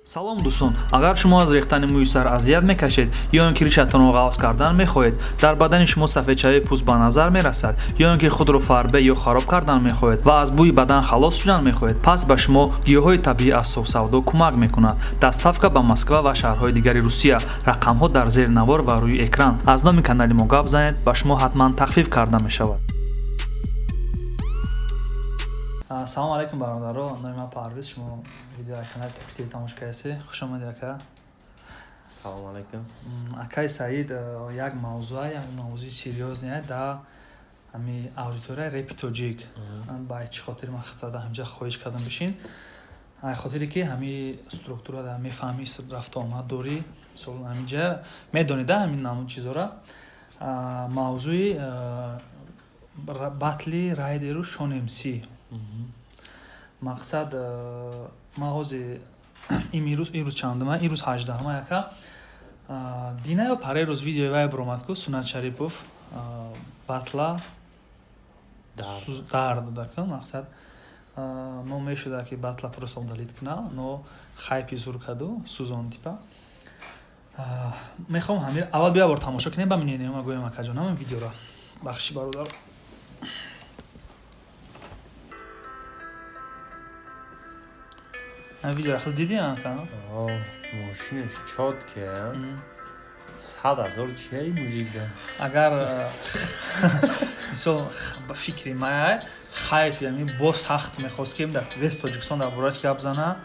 Салом, дӯстон! Агар шумо аз рехтани мӯи сар азият мекашед ё ин ки ришатонро ғафз кардан мехоҳед, дар бадани шумо сафедшавии пӯст ба назар мерасад, ё ин ки худро фарбе ё хароб кардан мехоҳед ва аз бӯи бадан халос шудан мехоҳед, пас ба шумо гиёҳҳои табиӣ аз Софсавдо кӯмак мекунад. Доставка ба Москва ва шаҳрҳои дигари Русия. Рақамҳо дар зери навор ва рӯи экран. Аз номи канали мо гап занед, ба шумо ҳатман тахфиф карда мешавад. Салому алайкум, бародаро! Номи ман Парвиз, шумо видеои канали Тоқи ТВ тамошо кардед. Хуш омадед, ака. Салому алайкум. Акаи Саид, як мавзӯа, як мавзӯи серьёзный да ҳами аудиторияи репи тоҷик. Ба чӣ хотир ман хита да ҳамҷа хоҳиш кардам бишин? Хотире ки ҳами структура да мефаҳмӣ, рафту омад дорӣ, мисол, ҳаминҷа медонӣ да ҳамин намуд чизора. Мавзӯи батли Райдеру Шон МС. Мақсад, ман ҳозир имрӯз, имрӯз чандума? Имрӯз 18-ма, яка. Дина ё парерӯз видеои вай баромад ку, Сунат Шарипов батла дар дода ку. Мақсад, но мешуда ки батла просто удалить куна, но хайпи зур каду сӯзон типа. Мехоҳам ҳамир аввал бия бор тамошо кунем, ба миненема гӯем, акаҷонам, видеоро. Бахши, бародар. Видео хел диди, ака? Мошинаш чёткий, 100 000 чия ин мужик да? Агар мисол, ба фикри мая, хайп ями бо сахт мехост ки дар весь Тоҷикистон дар борааш гап зана,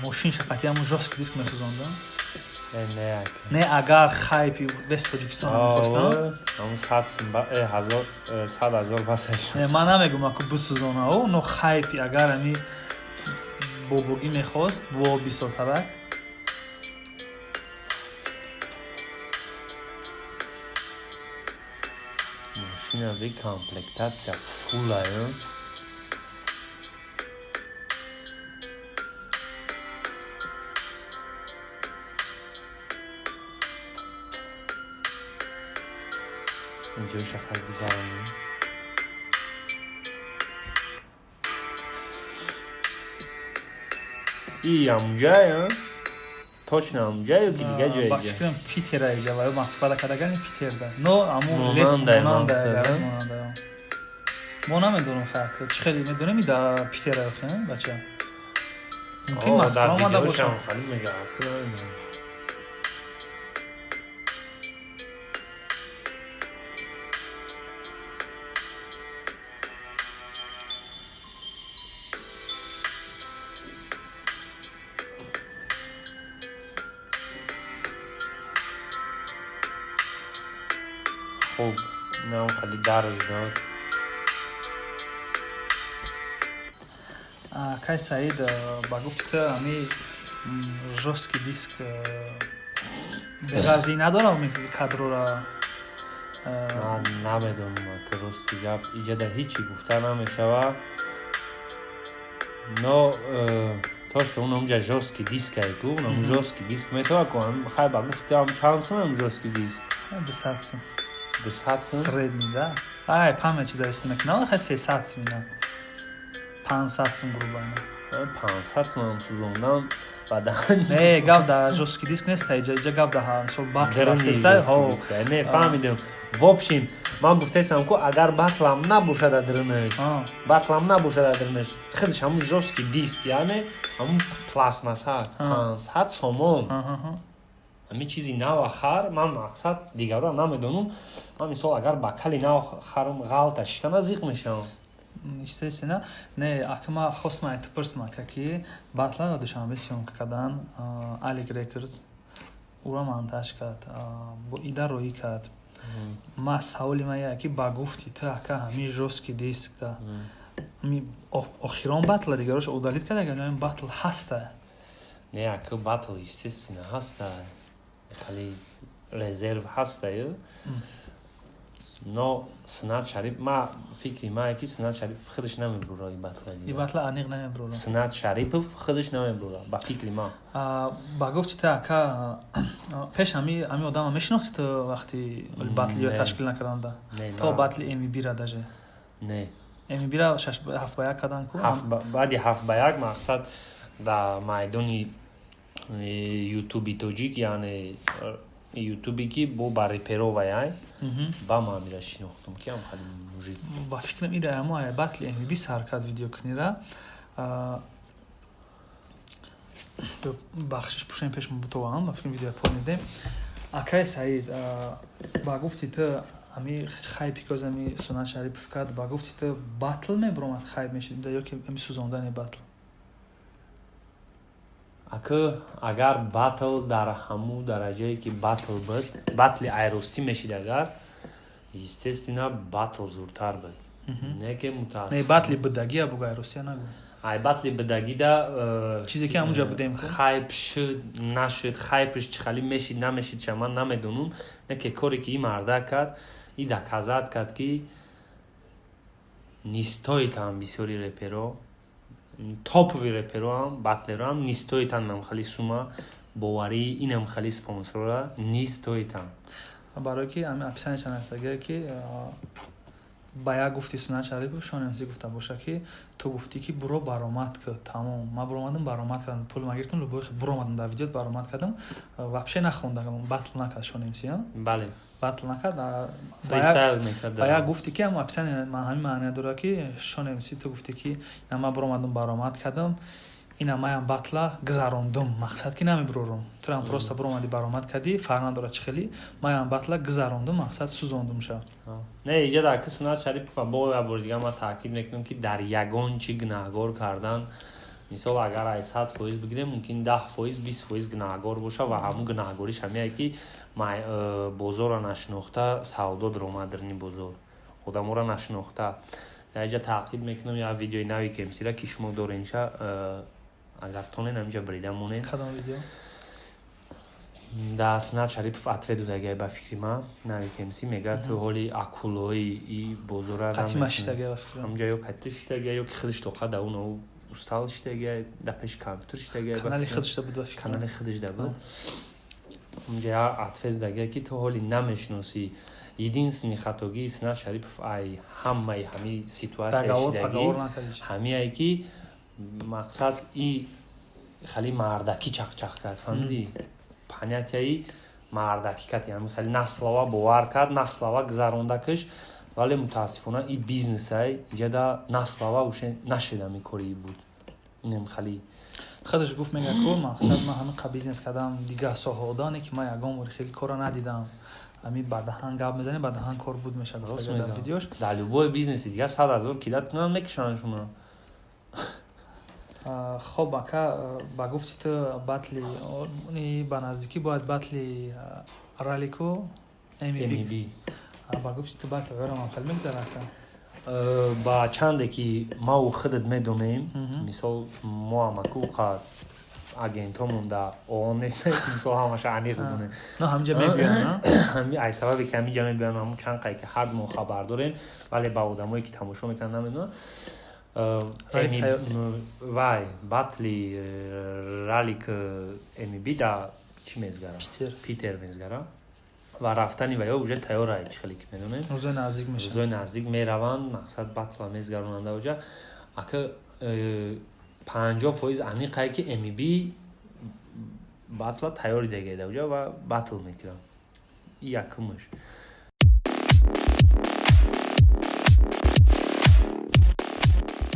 мошин шақати ҳамун жёсткий диск месӯзонда. Не, агар хайпи весь Тоҷикистон мехост. Ҳамун 100 000 басаш. Не, ман намегум аку бисӯзона, но хайпи агар ами бобогӣ мехост бо бисотарак. Мошина би комплектация фулая. Инҷо шафар гузаронем. И ҳамунҷая, точно ҳамунҷая ё ки дигар ҷое? Ба фикрам, Питера иҷа ва ё Москвада кардагани, Питерда, но ҳамун лес монанда, монанда. Мо намедонам, хак чӣ хеле медонем, да Питера ёхе бача, мумкин Москва омада бошад. Мега. Хуб, инам хеле дарж дод. Кай Саид, ба гуфти ту, ҳами жёсткий диск беғарзӣ надорам кадрора? Ман намедонам, ки рости гап, иҷада ҳичи гуфта намешава, но то что он онҷа жёсткий дискае ку, онам жёсткий диск метава ку. Хай, ба гуфти чанд сум ам жёсткий диск? 200 сум. 200 сум? Средний да. Ай, паме чиза ист мекунам, хай, 300 сум, ина 500 сум, грубо ина. 500 сум ам сӯзондан бадан. Не, гап да жёсткий диск нест иҷа, иҷа гап да мисол батл рафтеста, ҳо. Не, фаҳмидем. В общем, ман гуфтаистам ку, агар батлам набошад адринаш, батлам набошад адринаш, худаш ҳамун жёсткий диск, яъне ҳамун пластмасса, 500 сомон. Ҳамин чизи нава хар, ман мақсад дигарро намедонам, ман мисол агар ба кали нав харам, ғалта шикана, зиқ мешавам. Естественно. Не, ака, ма хостам айта пурсам, ака, ки батла да Душанбе съёмка кардан, Алик Рекордс ура монтаж кард, бо ида роӣ кард. Ма саволи ма я ки, ба гуфти ту, ака, ҳамин жёсткий диск да охирон батла дигарош удалить кард, агар ин батл ҳаста? Не, ака, батл естественно ҳаста, хеле резерв ҳастаю, но Сунат Шарип, ма фикри ма ки Сунат Шарипов худаш намебрура и батла. И батла аниқ намебрура? Сунат Шарипов худаш намебрура, ба фикри ма. Ба гуфти ту, ака, пеш ҳами одама мешинохти ту, вақти батли ё ташкил накарданда, то батли мбира даже? Не. МБ-ра 7-1 кардан ку. Баъди 7-1 мақсад дар майдони ютуби тоҷик, яъне ютубе ки бо ба реперо ваяй, ба ман ира шинохтум ки ам хали мужик. Ба фикрам ира ҳамо ай батли МБ сар кард видеокунира. Бахшиш пушем пеш бутовам, ба фикрам видео пор медем. Акай Саид, ба гуфти ту ами хайпи ки ами Сунат Шарипов кард, ба гуфти ту батл мебуромад хайп мешид ё ки ами сӯзондани батл? Ака, агар батл дар ҳамун дараҷае ки батл буд, батли айростӣ мешид, агар, естественно, батл зуртар буд. Не ки мутаассиф. Не, батли будагия бугу, айростия нагу. Ай батли будагида чизе ки ҳамунҷа будем. Хайп шуд, нашуд, хайпш чӣ хали мешид, намешид, ша ман намедонам. Не ки коре ки и марда кард, и доказать кард, ки не стоит ам бисёри реперо, топовый репероам, батлероам не стоит нам хали сума, боварӣ инам хали спонсора не стоит ам. Барое ки ами описаниеша нависагия, ки ба як гуфти Сунат Шарипов Шон МС гуфта боша, ки ту гуфтӣ, ки буро баромад ки, тамом, ман буромадам, баромад кардам, пул нагирифтам, любой буромадам, дар видеот баромад кардам, вообще нахондагам, батл накард Шон МС. Бале. Батл накард. Фристайл мекард. Ба як гуфти ки ам описание ҳамин маъния дорад, ки Шон МС, ту гуфтӣ, ки ман буромадам, баромад кардам, ина маям батла гузарондум, мақсад ки намебурорум, турам просто буромадӣ, баромад кардӣ, фарқ надорад чӣ хелӣ, маям батла гузарондум, мақсад сӯзондум ша. Не, иҷа дар ки Сунат Шарипова бо як бори дига ман таъкид мекунам, ки дар ягон чӣ гунаҳгор кардан, мисол, агар ай 100% бигирем, мумкин 10%, 20% гунаҳгор боша ва ҳамун гунаҳгориш ҳамяе, ки бозорро нашинохта савдо даромад, дарни бозор одаморо нашинохта. Дар иҷа таъқиб мекунам як видеои нави кемсира, ки шумо доренша, агар тонен ҳаминҷа брида монен. Кадом видео? Да Сунат Шарипов ответ додагай, ба фикри ман, нави кемси мега, ту ҳоли акулои и бозора ҳамҷа ё кати шитагай, ё ки худаш тоқа да уно устал шитагай, да пеши компютер шитагай. Канали худашда буд, ба фикр. Канали худашда буд. Ҳамҷа ответ додагай, ки ту ҳоли намешиносӣ. Единственный хатогии Сунат Шарипов ай ҳамаи ҳами ситуация шидагӣ ҳамиае, ки мақсад и хали мардакӣ чақчақ кард, фаҳмидӣ? Понятияи мардакӣ кард, ҳами хали на слова бовар кард, на слова гузаронда киш, вале мутаассифона и бизнесай иҷада на слова уше нашид, ҳами кори буд инем хали. Худаш гуфт, мега ку, мақсад ман ҳами қа бизнес кардам, дигар соҳаодане ки ман ягон бори хеле кора надидам, ами ба даҳан гап мезанем, ба даҳан кор буд мешавад, дар видеош. Дар любой бизнеси дига 100 000 кидат кунанд, мекушанд шумо. Хоб, ака, ба гуфти ту батли ба наздикӣ бояд батли ралику МБ. Ба гуфти ту батли ӯрамам хеле мегзара, ака? Ба чанде ки маву худат медонем, мисол, мо амаку қа агентҳомон да оон нестем, мисол, ҳамаша аниқ бидонем. Ҳаминҷа мебиён. Ай сабабе ки ҳаминҷа мебиён, ҳамун чанд қае ки ҳар мо хабар дорем, вале ба одамое ки тамошо мекунанд, намедонам. Вай батли ралик МБ да чӣ мезгара, Питер мезгара ва рафтани ва ё уже тайёра, чӣ хеле ки медонем. Рӯзои наздик мешавад. Рӯзои наздик мераванд, мақсад батла мезгаронанда оҷа. Ака, 50% аниқае, ки МБ батла тайёри дегеда оҷа ва батл мекунад. Якумаш.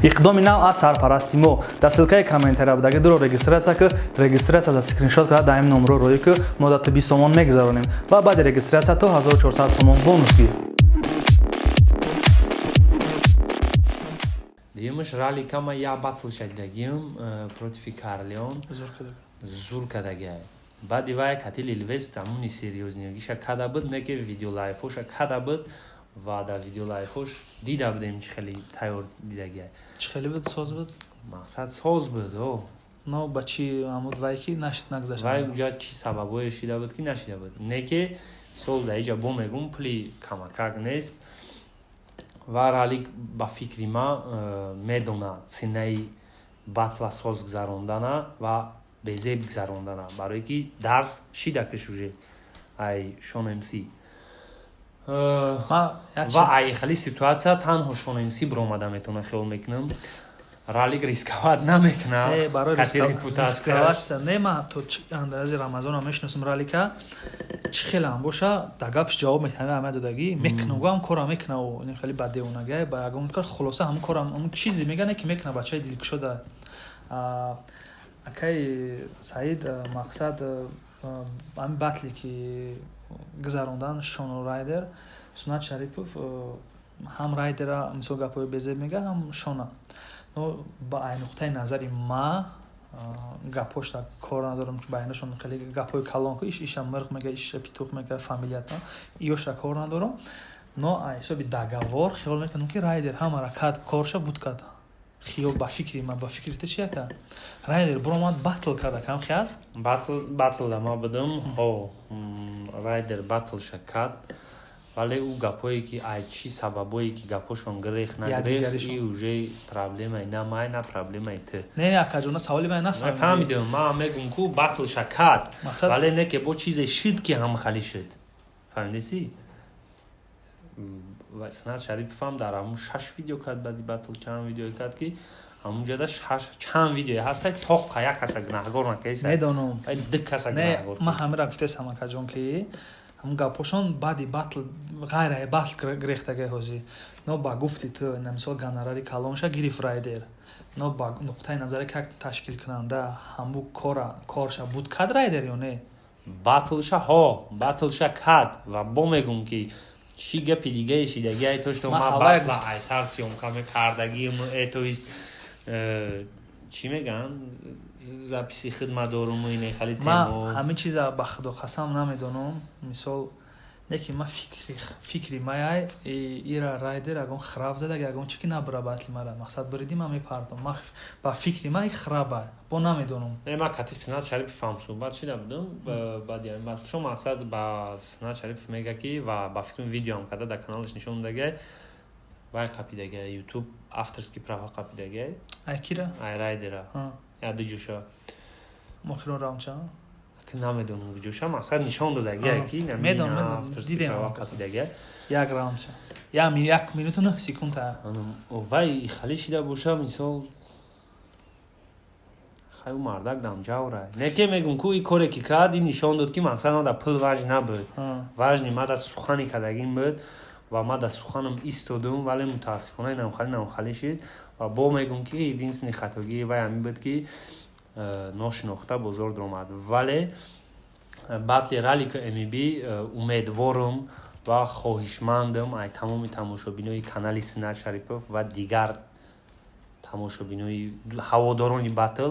Иқдоми нав аз сарпарасти мо: дар ссылкаи комментария будаги дуро регистрация ки, регистрация да скриншот карда дар ин номро роӣ ки, мо дар 20 сомон мегузаронем ва баъди регистрация то 1400 сомон бонус гир. Дуюмаш, раликама я батл шадидагиам против Карлеон, зур кардагиай. Баъди вай кати Лилвест ҳамуни серьёзныйгиша када буд, не ки видеолайфоша када буд ва дар видеолайфош дида будем, чӣ хеле тайёр дидагиай. Чӣ хеле буд, соз буд? Мақсад соз буд, о. Но ба чӣ амуд вай ки нашид, нагузашт? Вай уҷа чӣ сабабое шида буд, ки нашида буд, не ки сол дар иҷа бо мегум, пули камакак нест ва ралик, ба фикри ма, медона ценаи батла соз гузарондана ва безеб гузарондана, барое ки дарс шида киш уже ай Шон МС. Ва ай хали ситуация танҳо Шон МС биромада метавона, хиёл мекунам. Ралик рисковать намекунад. Не, барои рисковать не, ма то андрази Рамазона мешиносам Ралика, чӣ хелам боша, да гапш ҷавоб метавам, ама додагӣ мекунам, гуам кора мекуна, ин хеле бадевонагай ба ягон кор, хулоса ҳамун корам, ҳамун чизе мегане ки мекуна, бачаи дилкушода. Акай Саид, мақсад ҳамин батле ки гузарондан Шону Райдер, Сунат Шарипов ҳам Райдера мисол гапҳои безеб мега, ҳам Шона. Но ба ай нуқтаи назари ма гапҳошта кор надорам, ки байнашон хеле гапҳои калон ку, иша мирғ мега, иша петух мега, фамилията иёша кор надорам, но ай ҳисоби договор хиёл мекунам, ки Райдер ҳамара кад корша буд кад. Хиёл ба фикри ма, ба фикри ту чи, ака? Райдер биромад, батл карда, кам хиаст? Батлда ма будам, ҳо, Райдер батлша кард, вале ӯ гапҳое ки ай чӣ сабабое ки гапҳошон гирех нагирех, и уже проблемаи на май, на проблемаи ту. Не, не, акаҷона, саволи ман нафаҳмидӣ. Фаҳмидам, ман мегум ку батлша кард, вале не ки бо чизе шуд, ки ҳамхалӣ шуд, фаҳмидисӣ? Сунат Шарипов ҳам дар ҳамун шаш видео кард, баъди батл чанд видео кард, ки ҳамунҷода шаш чанд видео ҳаста, тоққа як каса гунаҳгор накаиса. Медонам. Ду каса гунаҳгор. Ман ҳамира гуфтесам, акаҷон, ки ҳамун гапҳошон баъди батл, ғайраи батл гирехтагай ҳозӣ. Но ба гуфти ту, мисол, гонорари калонша гирифт Райдер, но ба нуқтаи назари как ташкилкунанда ҳамун кора корша буд кад Райдер ё не? Батлша, ҳо, батлша кад, ва бо мегум ки чӣ гапи дигае шидагиай, то что ма батла айсар съёмка мекардагим, то есть чӣ мегӯянд, записи хидмат доруму ине хали. Ман ҳамин чиза ба худо қасам намедонам, мисол, не ки ман фикри маяй, ира Райдер ягон храб зада, ягон чи ки набура батли мара, мақсад буриди, ман мепардом. Ба фикри ман храба, бо намедонам. Не, ман кати Синат Шарипов ҳам суҳбат шида будам баъди ҳамин батл. Шо мақсад ба Синат Шарипов мега ки ва ба фикрам видеоам карда дар каналаш нишон додагай, вай қапидагай, Ютуб авторский права қапидагай. Ай кира? Ай Райдера, я ду ҷоша. Охирон раундча? Намедонам ҷоша, мақсад нишон додагай ки Медонам, дидем. Қапидагай. Як раундча 1 минуту 9 секунда. Вай хали шида боша, мисол, хай, ӯ мардак дамҷавра неке, мегум ку и коре ки кард, ин нишон дод, ки мақсад мада пул важный набуд, важный мада сухани кардагим буд ва ма дар суханам истодум, вале мутаассифона намхали намхали шид. Ва бо мегум ки единственный хатогии вай ҳамин буд, ки ношинохта бозор даромад. Вале батли Ралика МБ умедворум ва хоҳишмандам ай тамоми тамошобинои канали Синат Шарипов ва дигар тамошобинои ҳаводорони батл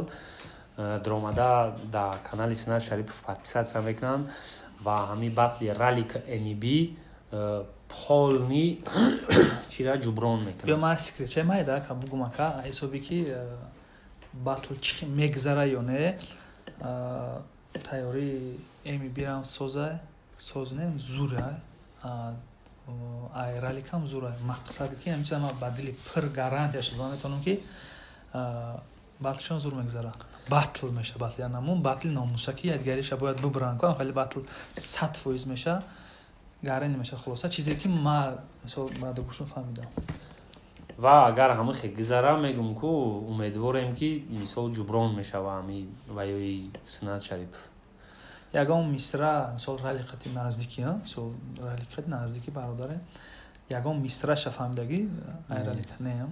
даромада дар канали Синат Шарипов подписаться мекунанд ва ҳамин батли Ралика МБ полный чира ҷуброн мекунад. Биё, ман секретчаи майда ка бугум, ака, ҳисоби ки батл чӣ мегзара ё не, тайёрии МБрам соза, соз не, зура, ай Раликам зура. Мақсаде ки ҳамин чиза ман ба дили пир гарантия шуда метавонам, ки батлшон зур мегзара, батл меша, батл янамун батли номуса, ки якдигариша бояд бубуранд ку, хеле батл 100% меша, гарани меша. Хулоса, чизе ки ма мисол баъда гӯшум фаҳмидам. Ва агар ҳама хе гузара, мегум ку умедворем, ки мисол ҷуброн мешава ҳами ваёи Синат Шарипов. Ягон мисра, мисол, ралиқати наздикӣ, мисол, ралиқати наздикӣ, бародаре, ягон мисраша фаҳмидагӣ ай ралика? Не,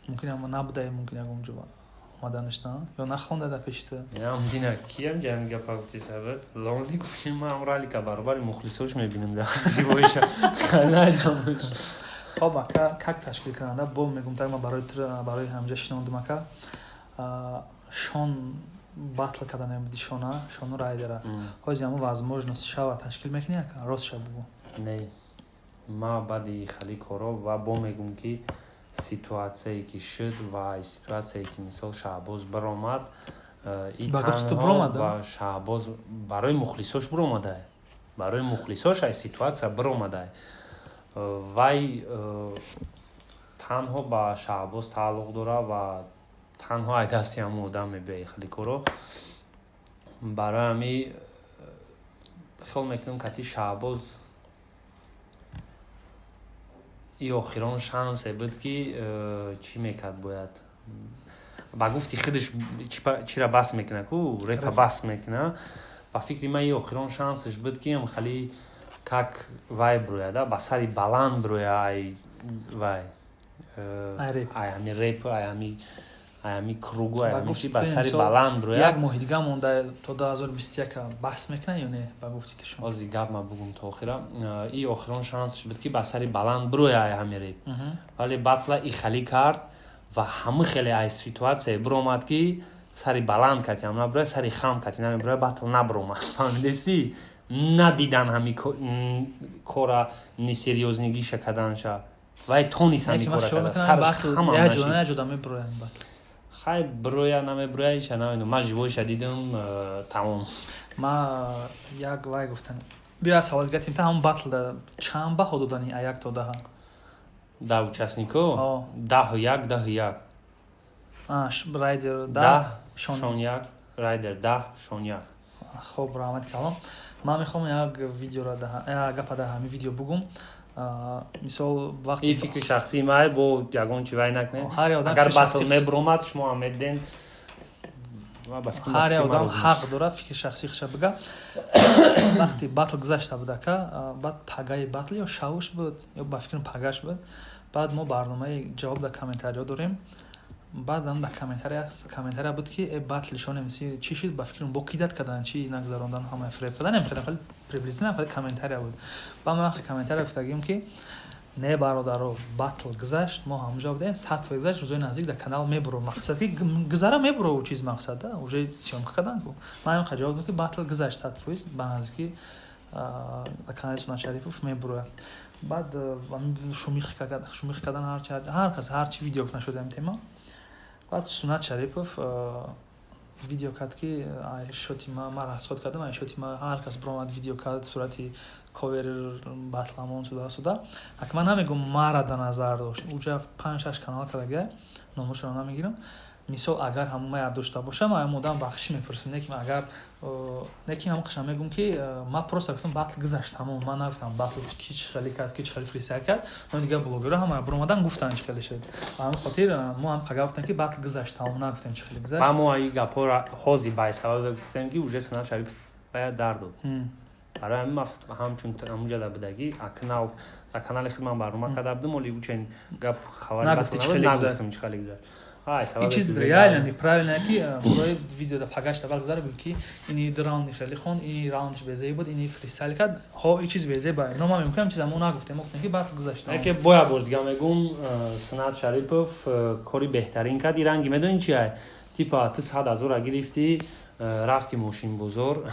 мумкин ама набудае, мумкин ягон ҷо омаданаш на ё нахонда да пеши ту. Ям дина киям ҷами гапа гуфти сабаб лони гуфтим, ман ралика баробари мухлисош мебинем да живоиша. Хоб, ака, как ташкилкунанда бо мегум, так ман барои барои ҳамҷа шинондум, ака, Шон батл кардан буди, Шона, Шону Райдера, ҳози ҳамун возможность шава, ташкил мекунӣ, ака? Рост ша бугу. Не, ма баъди хали коро ва бо мегум, ки ситуатсияе ки шуд ва ситуатсияе ки мисол Шаҳбоз биромад, ба Шаҳбоз барои мухлисош биромада, барои мухлисош ай ситуатсия биромада, вай танҳо ба Шаҳбоз тааллуқ дорад ва танҳо ай дасти ҳамун одам мебиёи хеле коро. Барои ҳами хиёл мекунам, кати Шаҳбоз. И охирон шансе буд, ки чӣ мекард бояд, ба гуфти худаш чира бас мекуна ку, репа бас мекуна. Ба фикри ман, и охирон шансаш буд, ки хали как вай брояда, ба сари баланд броя, ай вай, ай ҳами реп, ай ҳами кругу, ай ҳами чи, ба сари баланд броя. Як моҳи дига монда то 2021. Бас мекуна ё не, ба гуфти шумо? Ози гап ма бугум то охира. И охирон шансаш буд, ки ба сари баланд броя ай ҳами реп, вале батла и хали кард ва ҳама хеле ай ситуация биромад, ки сари баланд кати ам наброя, сари хам кати намеброя, батл набиромад. Фаҳмидестӣ? Надидан ҳами кора несерьёзный гиша карданша. Вай тонис ҳами кора карда, сараш хама. Хай, броя, намеброя, иша намедонам. Ман живой ша дидам, тамом. Ма як вай гуфтам. Биё, савол гатим та ҳамон батлда чанд баҳо додани, а 1 то 10? Да участнико 10-1, 10-1. Райдер 10? Шон як, Райдер 10, Шон як. Хоб, раҳмати калом. Ман мехоҳам як видеоро, як гапа дар ҳамин видео бугум. Мисол, вақти ин фикри шахсии май, бо ягон чи вай накунед. Агар батл мебуромад, шумо ҳам медиден. Ҳар як одам ҳақ дорад фикри шахсии худша бига. Вақти батл гузашта будака, баъд пагаи батл ё шавш буд, ё ба фикрам, пагаш буд, баъд мо барномаи ҷавоб дар комментариҳо дорем. Баъдам дар комментария буд, ки э, батли Шон МС чӣ шид? Ба фикрам, бо кидать кардан, чӣ нагзарондан, ҳамаи фреб кардан, хеле хеле приблизительно хеле комментария буд. Баъд ман вақте комментария гуфтагим, ки не, бародаро, батл гузашт, мо ҳамонҷо будем, 100% гузашт, рӯзои наздик дар канал мебуро. Мақсад, ки гузара мебуро, у чиз мақсад да уже съёмка кардан ку. Ман ҳамин ҷавоб додам, ки батл гузашт 100%, ба наздикӣ дар канали Сунат Шарипов мебурояд. Баъд шумих кардан, ҳар кас ҳарчи видео нашуда ин тема. Баъд Сунат Шарипов видео кард, ки шоти ма расход кардам, шоти ма ҳар кас биромад, видео кард, сурати ковери батламон суда суда. Ака, ман намегум, мара да назар дошт, уҷа панҷ шаш канал кардага, номошро намегирам. Мисол, агар ҳамон мая дошта бошам, ҳамон одам бахшиш мепурсем. Не ки агар, не ки ҳамон қашан мегум, ки ма просто гуфтам, батл гузашт, тамом. Ман нагуфтам, батл ки чӣ хеле кард, ки чӣ хеле фристайл кард. Но дигар блогерро ҳама биромадан, гуфтан, чӣ хеле шуд. Ба ҳамин хотир мо ҳам қага гуфтем, ки батл гузашт, тамом, нагуфтем, чӣ хеле гузашт. Мо ин гапҳоро ҳозир ба сабаб гуфтем, ки уже Сунат Шарипов бояд дар дод. Барои ҳамин ман ҳамчун ҳамунҷа будагӣ, акнав дар канали худ ман барнома карда будам, оли учен гап хабари нагуфтам, чӣ хеле гузашт. Ин чиз реально неправильно, ки барои видео да пагашта вақт гузара, ки ини ду раунди хеле хонд, ини раундш безеи буд, ини фристайл кард. Ҳо, ин чиз безе ба но ман мемкунам чиза мо нагуфтем, гуфтем, ки батл гузашта. Яке боя бор дига мегум, Сунат Шарипов кори беҳтарин кард. И ранги медонӣ чи ай? Типа ту 100 000-а гирифтӣ, рафти мошинбозор,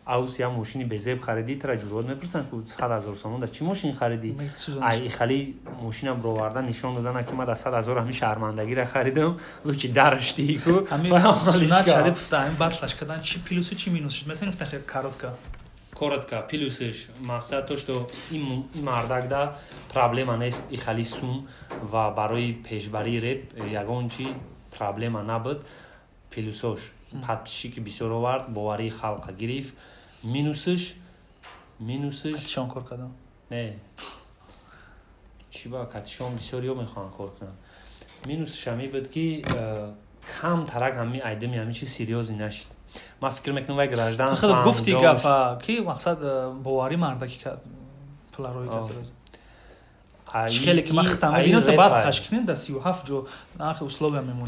аус я мошини безеб харидӣ, тара ҷуръот мепурсанд, ку 100 000 сомон да чӣ мошин харидӣ? Ай хали мошина бироварда нишон додана, ки ма да 100 000 ҳами шаҳрмандагиро харидам, лучи дараштӣ ку. Сунат Шарипов да ҳамин батлаш кардан чӣ плюсу, чӣ минус шуд? Метавонӣ гуфтан хеле коротко? Коротко, плюсш мақсад то, что ин мардакда проблема нест и хали сум ва барои пешбарии реп ягон чи проблема набуд. Плюсош подписчики бисёр овард, боварии халқа гирифт. Минусш Катишон кор кардам. Не, чӣ ба катишон бисёриё мехоҳанд кор кунанд. Минусш ҳами буд, ки кам тарак ҳами айдами ҳами чи серьёзный нашид. Ман фикр мекунам, вай гражданство Гуфти гапа, ки мақсад боварӣ мардаки кард, пуларои кард. Хеле ки ман хитам мебинам, то баъд хашкинӣ да 37 ҷо нархи условия мемонӣ.